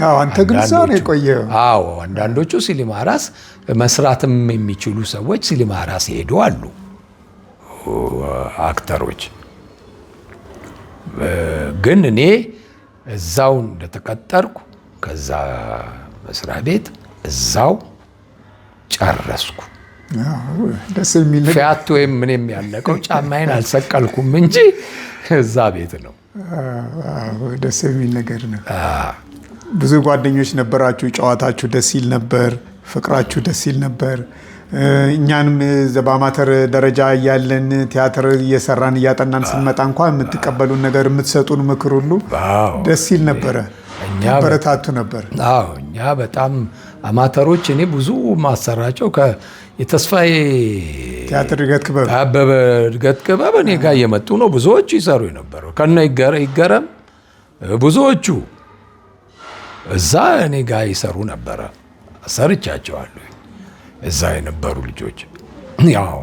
አዎ፣ አንተ ግን እዛ ነው የቆየኸው። አዎ፣ አንዳንዶቹ ሲኒማ ራስ መስራትም የሚችሉ ሰዎች ሲኒማ ራስ ሄዱ አሉ actor ኦች። ግን እኔ እዛው እንደተቀጠርኩ ከዛ መስሪያ ቤት እዛው ጨረስኩ። ደስ የሚል ፊያት ወይም ምን ያለቀው ጫማዬን አልሰቀልኩም እንጂ እዛ ቤት ነው። ደስ የሚል ነገር ነው። ብዙ ጓደኞች ነበራችሁ። ጨዋታችሁ ደስ ይል ነበር። ፍቅራችሁ ደስ ይል ነበር። እኛንም በአማተር ደረጃ እያለን ቲያትር እየሰራን እያጠናን ስንመጣ እንኳን የምትቀበሉን ነገር፣ የምትሰጡን ምክር ሁሉ ደስ ይል ነበረ። በረታቱ ነበር። አዎ፣ እኛ በጣም አማተሮች እኔ ብዙ ማሰራቸው የተስፋዬ ቲያትር እድገት ክበብ፣ አበበ እድገት ክበብ እኔ ጋር እየመጡ ነው ብዙዎቹ ይሰሩ የነበረው፣ ከነ ይገረም ብዙዎቹ እዛ እኔ ጋር ይሰሩ ነበረ። ሰርቻቸዋለሁ። እዛ የነበሩ ልጆች ያው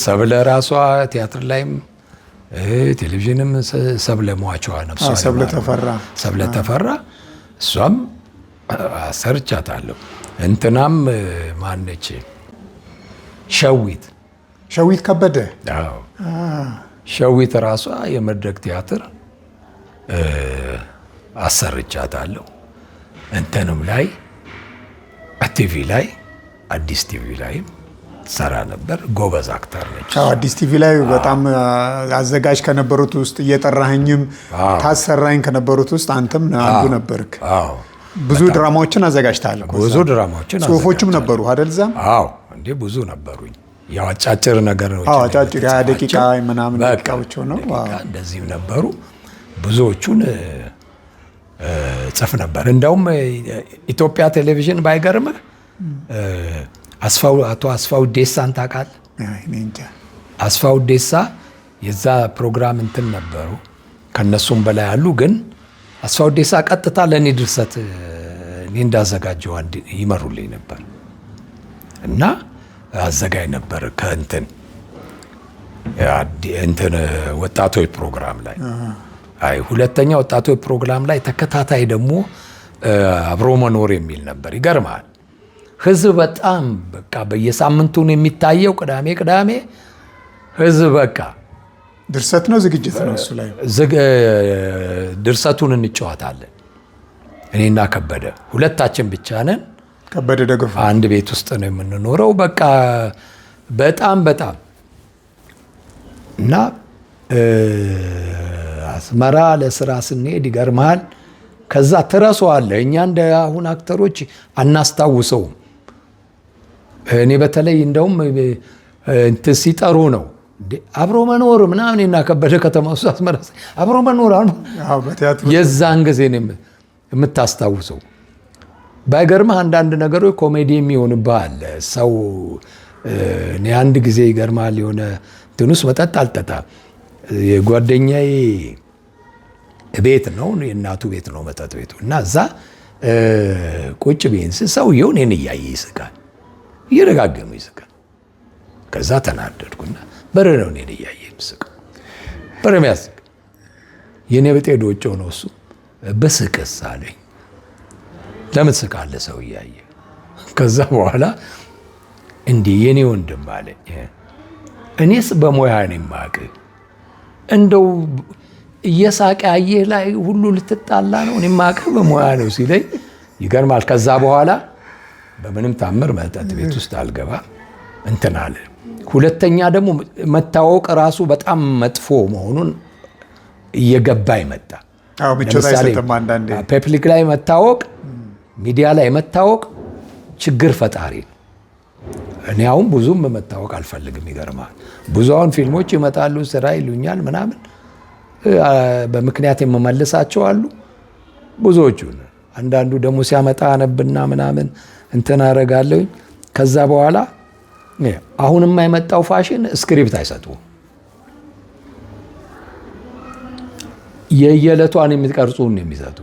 ሰብለ ራሷ ቲያትር ላይም ቴሌቪዥንም፣ ሰብለ ሟቿ ነፍሷ ሰብለ ተፈራ። ሰብለ ተፈራ፣ እሷም ሰርቻታለሁ። እንትናም ማነች፣ ሸዊት። ሸዊት ከበደ። አዎ፣ ሸዊት ራሷ የመድረክ ቲያትር አሰርቻታለሁ። እንትንም ላይ፣ ቲቪ ላይ፣ አዲስ ቲቪ ላይም ሰራ ነበር። ጎበዝ actor ነች። አዲስ ቲቪ ላይ በጣም አዘጋጅ ከነበሩት ውስጥ፣ እየጠራኸኝም ታሰራኝ ከነበሩት ውስጥ አንተም አንዱ ነበርክ። ብዙ ድራማዎችን አዘጋጅተሃል። ብዙ ድራማዎችን። ጽሁፎችም ነበሩ አይደል? እዛም? አዎ እንዴ፣ ብዙ ነበሩኝ። ያው አጫጭር ነገሮች። አጫጭር 20 ደቂቃ ምናምን ደቂቃዎች ሆነው። እንደዚህም ነበሩ። ብዙዎቹን ጽፍ ነበር። እንደውም ኢትዮጵያ ቴሌቪዥን ባይገርምህ አቶ አስፋው ዴሳን ታውቃለህ? አስፋው ዴሳ የዛ ፕሮግራም እንትን ነበሩ። ከነሱም በላይ አሉ። ግን አስፋው ዴሳ ቀጥታ ለእኔ ድርሰት እኔ እንዳዘጋጀው ይመሩልኝ ነበር እና አዘጋጅ ነበር ከእንትን እንትን ወጣቶች ፕሮግራም ላይ። አይ ሁለተኛ ወጣቶች ፕሮግራም ላይ ተከታታይ ደግሞ አብሮ መኖር የሚል ነበር። ይገርማል። ህዝብ በጣም በቃ በየሳምንቱ ነው የሚታየው። ቅዳሜ ቅዳሜ ህዝብ በቃ ድርሰት ነው ዝግጅት ነው እሱ ላይ ድርሰቱን እንጫወታለን። እኔና ከበደ ሁለታችን ብቻ ነን። ከበደ ደገፉ አንድ ቤት ውስጥ ነው የምንኖረው። በቃ በጣም በጣም እና አስመራ ለስራ ስንሄድ ይገርምሃል፣ ከዛ ትረሳዋለህ። እኛ እንደ አሁን actor ኦች አናስታውሰውም። እኔ በተለይ እንደውም እንትን ሲጠሩ ነው እንዴ አብሮ መኖር ምናምን እና ከበደ ከተማ ውስጥ አስመራ አብሮ መኖር አሁን የዛን ጊዜ ነው የምታስታውሰው። ባይገርምህ አንዳንድ ነገሮች ኮሜዲ የሚሆንብህ አለ። ሰው እኔ አንድ ጊዜ ይገርምሃል የሆነ እንትን ውስጥ መጠጥ አልጠጣም። የጓደኛዬ ቤት ነው የእናቱ ቤት ነው መጠጥ ቤቱ እና እዛ ቁጭ ብዬ ሰውዬው እኔን እያየ ይስቃል፣ እየደጋገመ ይስቃል። ከዛ ተናደድኩና በር ነው እኔን እያየ የሚስቀው በር የሚያስቅ የኔ ብጤ ዶጮ ነው እሱ። ብስቅስ አለኝ። ለምን ትስቃለህ ሰው እያየ? ከዛ በኋላ እንዲህ የኔ ወንድም አለኝ፣ እኔስ በሙያ ነው የማውቅህ፣ እንደው እየሳቀ ያየህ ላይ ሁሉ ልትጣላ ነው? እኔ የማውቅህ በሙያ ነው ሲለኝ ይገርማል። ከዛ በኋላ በምንም ታምር መጠጥ ቤት ውስጥ አልገባም እንትን አለ። ሁለተኛ ደግሞ መታወቅ ራሱ በጣም መጥፎ መሆኑን እየገባ ይመጣ። ምቾት አይሰጥም። አንዳንዴ public ላይ መታወቅ፣ ሚዲያ ላይ መታወቅ ችግር ፈጣሪ ነው። እኔ አሁን ብዙም መታወቅ አልፈልግም። ይገርማል። ብዙ አሁን ፊልሞች ይመጣሉ፣ ስራ ይሉኛል ምናምን፣ በምክንያት የምመልሳቸው አሉ ብዙዎቹን። አንዳንዱ ደግሞ ሲያመጣ አነብና ምናምን እንትን አረጋለሁኝ። ከዛ በኋላ አሁን የማይመጣው ፋሽን script አይሰጡም። የየዕለቷን የሚቀርጹን የሚሰጡ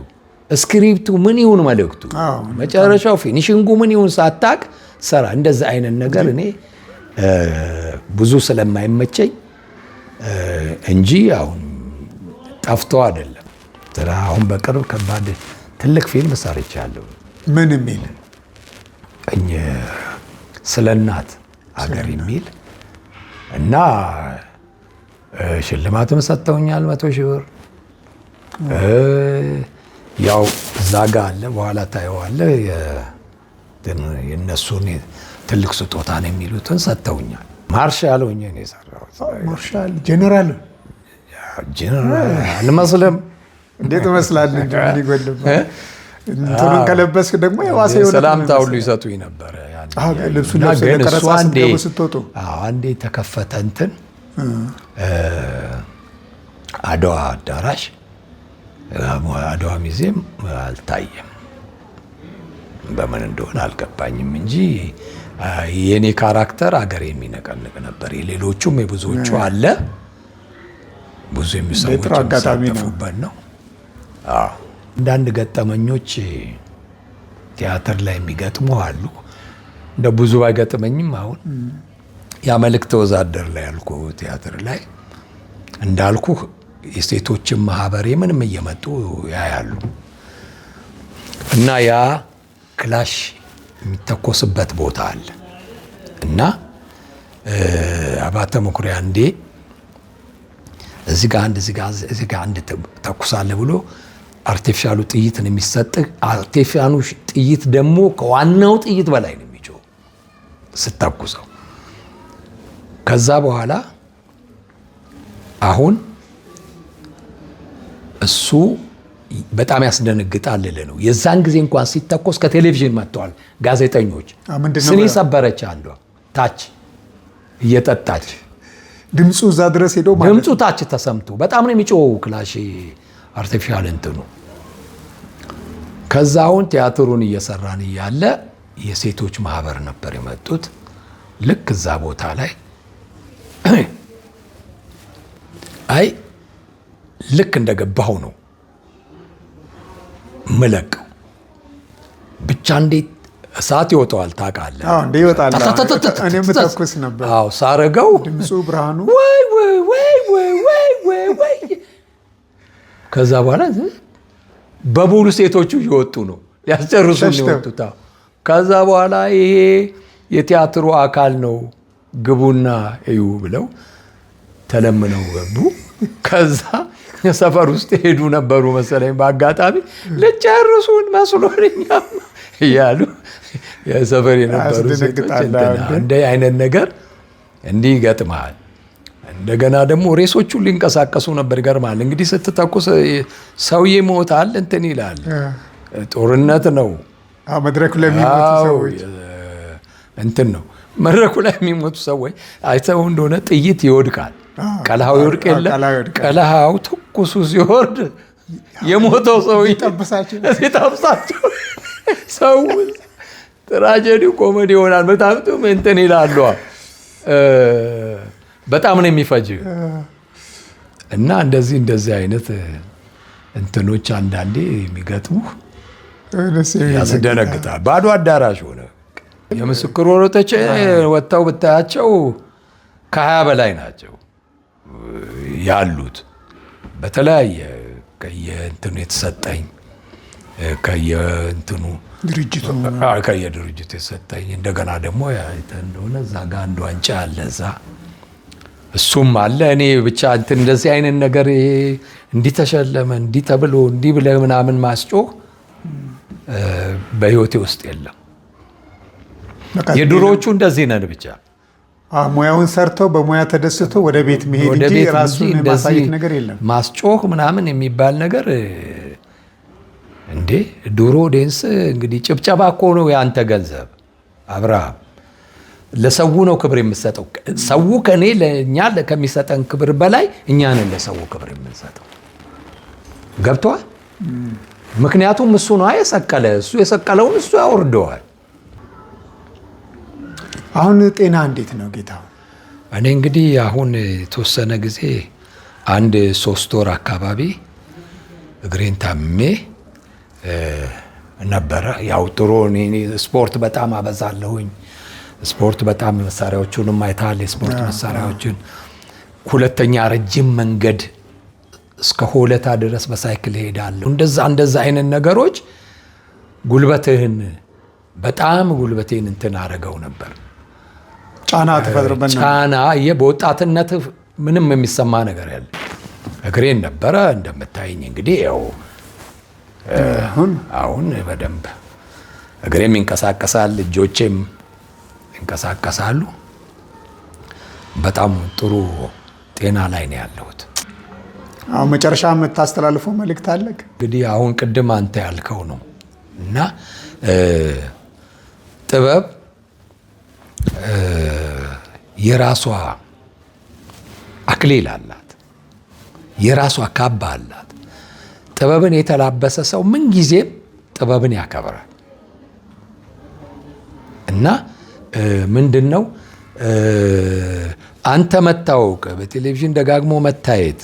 script ኡ ምን ይሁን መልእክቱ፣ መጨረሻው finishing ኡ ምን ይሁን ሳታቅ ሰራ። እንደዛ አይነት ነገር እኔ ብዙ ስለማይመቸኝ እንጂ አሁን ጠፍቶ አይደለም። አሁን በቅርብ ከባድ ትልቅ ፊልም ሰርቻለሁ። ምን የሚል? ስለ እናት ሀገር የሚል እና ሽልማትም ሰጥተውኛል፣ 100,000 ብር። ያው እዛ ጋ አለ፣ በኋላ ታየዋለህ። የእነሱን ትልቅ ስጦታ ነው የሚሉትን ሰጥተውኛል። ማርሻል ሆኜ ነው የሰራሁት። ማርሻል ጀነራል ጀነራል አልመስልም። እንዴት እመስላለሁ እንጂ ምን ይጎልብሃል? እንትኑን ከለበስክ ደግሞ የባሰ የሆነ ሰላምታ ሁሉ ይሰጡኝ ነበረ። ልብሱን ለብሰህ ለቀረጻ ስትገቡ ስትወጡ አንዴ ተከፈተ እንትን አድዋ አዳራሽ አድዋ ሙዚየም አልታየም። በምን እንደሆነ አልገባኝም እንጂ የኔ character አገር የሚነቀንቅ ነበር። የሌሎቹም የብዙዎቹ አለ፣ ብዙ የሚሰዎች የሚሳተፉበት ነው። አዎ አንዳንድ ገጠመኞች ቲያትር ላይ የሚገጥሙ አሉ። እንደ ብዙ ባይገጥመኝም አሁን ያ መልእክተ ወዛደር ላይ ያልኩ ቲያትር ላይ እንዳልኩ የሴቶችን ማህበር ምንም እየመጡ ያያሉ እና ያ ክላሽ የሚተኮስበት ቦታ አለ እና አባተ መኩሪያ እንዴ እዚህ ጋር አንድ እዚህ ጋር አንድ ተኩሳለህ ብሎ artificial ኡ ጥይት ነው የሚሰጥህ። artificial ኡ ጥይት ደግሞ ከዋናው ጥይት በላይ ነው የሚጮህ ስተኩሰው። ከዛ በኋላ አሁን እሱ በጣም ያስደነግጣል ልልህ ነው። የዛን ጊዜ እንኳን ሲተኮስ ከቴሌቪዥን መጥተዋል ጋዜጠኞች። ስኒ ሰበረች አንዷ ታች እየጠጣች ድምፁ እዛ ድረስ ሄዶ ማለት ድምፁ ታች ተሰምቶ በጣም ነው የሚጮኸው ክላሽ artificial እንትኑ። ከዛ አሁን ቲያትሩን እየሰራን እያለ የሴቶች ማህበር ነበር የመጡት። ልክ እዛ ቦታ ላይ አይ ልክ እንደገባሁ ነው ምለቀው ብቻ እንዴት እሳት ይወጣዋል ታውቃለህ። አዎ እንዴ ይወጣል። እኔም ተኩስ ነበር። አዎ ሳረገው ድምፁ ብርሃኑ ወይ ወይ ወይ ወይ ወይ ወይ ወይ ከዛ በኋላ በሙሉ ሴቶቹ እየወጡ ነው ሊያስጨርሱ ነው የወጡት። ከዛ በኋላ ይሄ የቲያትሩ አካል ነው ግቡና እዩ ብለው ተለምነው ገቡ። ከዛ ሰፈር ውስጥ ሄዱ ነበሩ መሰለኝ በአጋጣሚ ልጨርሱን መስሎን እኛም እያሉ የሰፈር የነበሩ ሴቶች እንደ አይነት ነገር እንዲህ ይገጥማል። እንደገና ደግሞ ሬሶቹ ሊንቀሳቀሱ ነበር። ይገርማል እንግዲህ ስትተኩስ ሰው ይሞታል እንትን ይላል። ጦርነት ነው። መድረኩ ላይ የሚሞቱ ሰዎች እንትን ነው። መድረኩ ላይ የሚሞቱ ሰዎች አይተው እንደሆነ ጥይት ይወድቃል። ቀልሃው ይወድቅ የለ ቀልሃው ትኩሱ ሲወርድ የሞተው ሰው ሲጠብሳቸው ሰው tragedy comedy ይሆናል። በጣም እንትን ይላሉ። በጣም ነው የሚፈጅ እና እንደዚህ እንደዚህ አይነት እንትኖች አንዳንዴ የሚገጥሙ ያስደነግጣል። ባዶ አዳራሽ ሆነ። የምስክር ወረቀቶች ወጥተው ብታያቸው ከ20 በላይ ናቸው ያሉት። በተለያየ ከየእንትኑ የተሰጠኝ ከየእንትኑ ድርጅቱ ከየድርጅቱ የተሰጠኝ እንደገና ደግሞ እንደሆነ እዛ ጋር አንድ ዋንጫ አለ እዛ እሱም አለ። እኔ ብቻ እንትን እንደዚህ አይነት ነገር ይሄ እንዲህ ተሸለመ እንዲህ ተብሎ እንዲህ ብለህ ምናምን ማስጮህ በህይወቴ ውስጥ የለም። የድሮዎቹ እንደዚህ ነን ብቻ ሙያውን ሰርተው በሙያ ተደስቶ ወደ ቤት መሄድ እንጂ ራሱን ማሳየት ነገር የለም። ማስጮህ ምናምን የሚባል ነገር እንዴ ድሮ audience እንግዲህ ጭብጨባ እኮ ነው ያንተ ገንዘብ አብርሃም። ለሰው ነው ክብር የምትሰጠው። ሰው ከኔ ለኛ ከሚሰጠን ክብር በላይ እኛ ነን ለሰው ክብር የምንሰጠው። ገብቶሃል? ምክንያቱም እሱ ነው የሰቀለ፣ እሱ የሰቀለውን እሱ ያወርደዋል። አሁን ጤና እንዴት ነው ጌታው? እኔ እንግዲህ አሁን የተወሰነ ጊዜ አንድ 3 ወር አካባቢ እግሬን ታምሜ ነበረ። ያው ጥሩ ስፖርት በጣም አበዛለሁኝ። ስፖርት በጣም መሳሪያዎቹንም አይተሃል፣ የስፖርት መሳሪያዎችን። ሁለተኛ ረጅም መንገድ እስከ ሆለታ ድረስ በሳይክል እሄዳለሁ። እንደዛ እንደዛ አይነት ነገሮች ጉልበትህን በጣም ጉልበቴን እንትን አደረገው ነበር። ጫና ተፈጥሮበት ጫና በወጣትነት ምንም የሚሰማ ነገር ያለ እግሬን ነበረ እንደምታይኝ እንግዲህ ያው አሁን በደንብ እግሬም ይንቀሳቀሳል፣ እጆቼም ይንቀሳቀሳሉ። በጣም ጥሩ ጤና ላይ ነው ያለሁት። አሁን መጨረሻ የምታስተላልፈው መልእክት አለክ? እንግዲህ አሁን ቅድም አንተ ያልከው ነው እና ጥበብ የራሷ አክሊል አላት፣ የራሷ ካባ አላት። ጥበብን የተላበሰ ሰው ምን ጊዜም ጥበብን ያከብራል። እና ምንድነው አንተ መታወቅ በቴሌቪዥን ደጋግሞ መታየት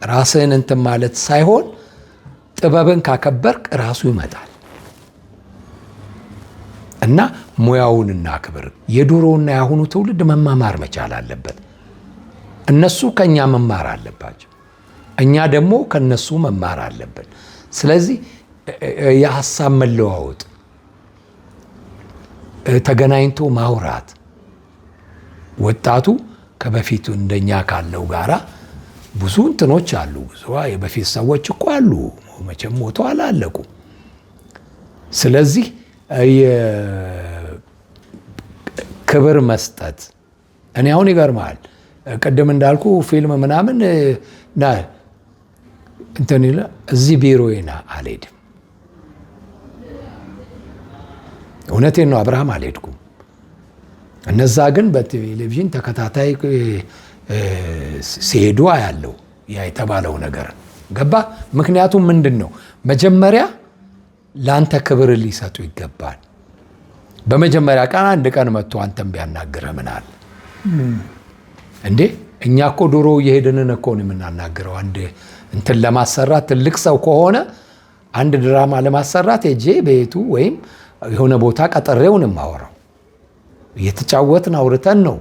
ራስህን እንትን ማለት ሳይሆን ጥበብን ካከበርክ ራሱ ይመጣል። እና ሙያውን እናክብር። የድሮውና ያሁኑ ትውልድ መማማር መቻል አለበት። እነሱ ከኛ መማር አለባቸው፣ እኛ ደግሞ ከነሱ መማር አለብን። ስለዚህ የሐሳብ መለዋወጥ፣ ተገናኝቶ ማውራት፣ ወጣቱ ከበፊቱ እንደኛ ካለው ጋራ ብዙ እንትኖች አሉ። ብዙ የበፊት ሰዎች እኮ አሉ፣ መቼም ሞተው አላለቁ። ስለዚህ ክብር መስጠት። እኔ አሁን ይገርማል ቅድም እንዳልኩ ፊልም ምናምን ና እንትን ይላል፣ እዚህ ቢሮዬ ና አልሄድም። እውነቴን ነው አብርሃም፣ አልሄድኩም። እነዛ ግን በቴሌቪዥን ተከታታይ ሲሄዱ አያለው ያ የተባለው ነገር ገባ። ምክንያቱም ምንድነው መጀመሪያ ላንተ ክብር ሊሰጡ ይገባል። በመጀመሪያ ቀን አንድ ቀን መጥቶ አንተም ቢያናግርህ ምን አለ እንዴ? እኛ እኮ ድሮ እየሄድን እኮ ነው የምናናግረው። አንድ እንትን ለማሰራት ትልቅ ሰው ከሆነ አንድ ድራማ ለማሰራት ሄጄ ቤቱ ወይም የሆነ ቦታ ቀጠሬው ነው የማወራው። እየተጫወትን አውርተን ነው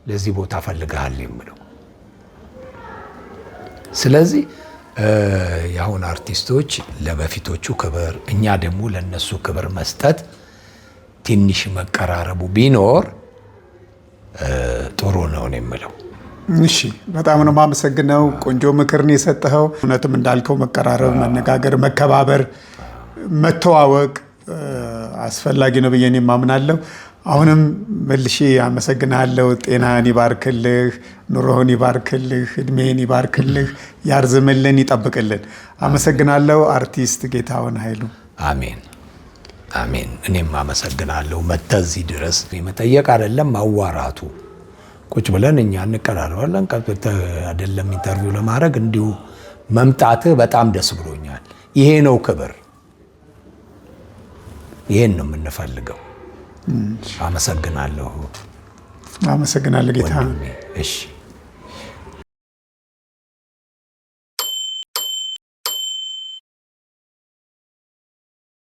ለዚህ ቦታ ፈልግሃል የምለው። ስለዚህ የአሁን አርቲስቶች ለበፊቶቹ ክብር፣ እኛ ደግሞ ለነሱ ክብር መስጠት፣ ትንሽ መቀራረቡ ቢኖር ጥሩ ነው ነው የምለው። እሺ፣ በጣም ነው የማመሰግነው። ቆንጆ ምክር ነው የሰጠኸው። እውነትም እንዳልከው መቀራረብ፣ መነጋገር፣ መከባበር፣ መተዋወቅ አስፈላጊ ነው ብዬ እኔም አምናለሁ። አሁንም መልሼ አመሰግንሃለሁ። ጤናህን ይባርክልህ፣ ኑሮህን ይባርክልህ፣ እድሜህን ይባርክልህ፣ ያርዝምልን፣ ይጠብቅልን። አመሰግናለሁ። አርቲስት ጌታሁን ኃይሉ። አሜን አሜን። እኔም አመሰግናለሁ። መተህ እዚህ ድረስ መጠየቅ አይደለም ማዋራቱ፣ ቁጭ ብለን እኛ እንቀራረባለን። አይደለም interview ለማድረግ እንዲሁ መምጣትህ በጣም ደስ ብሎኛል። ይሄ ነው ክብር፣ ይሄን ነው የምንፈልገው። አመሰግናለሁ። አመሰግናለሁ ጌታ። እሺ።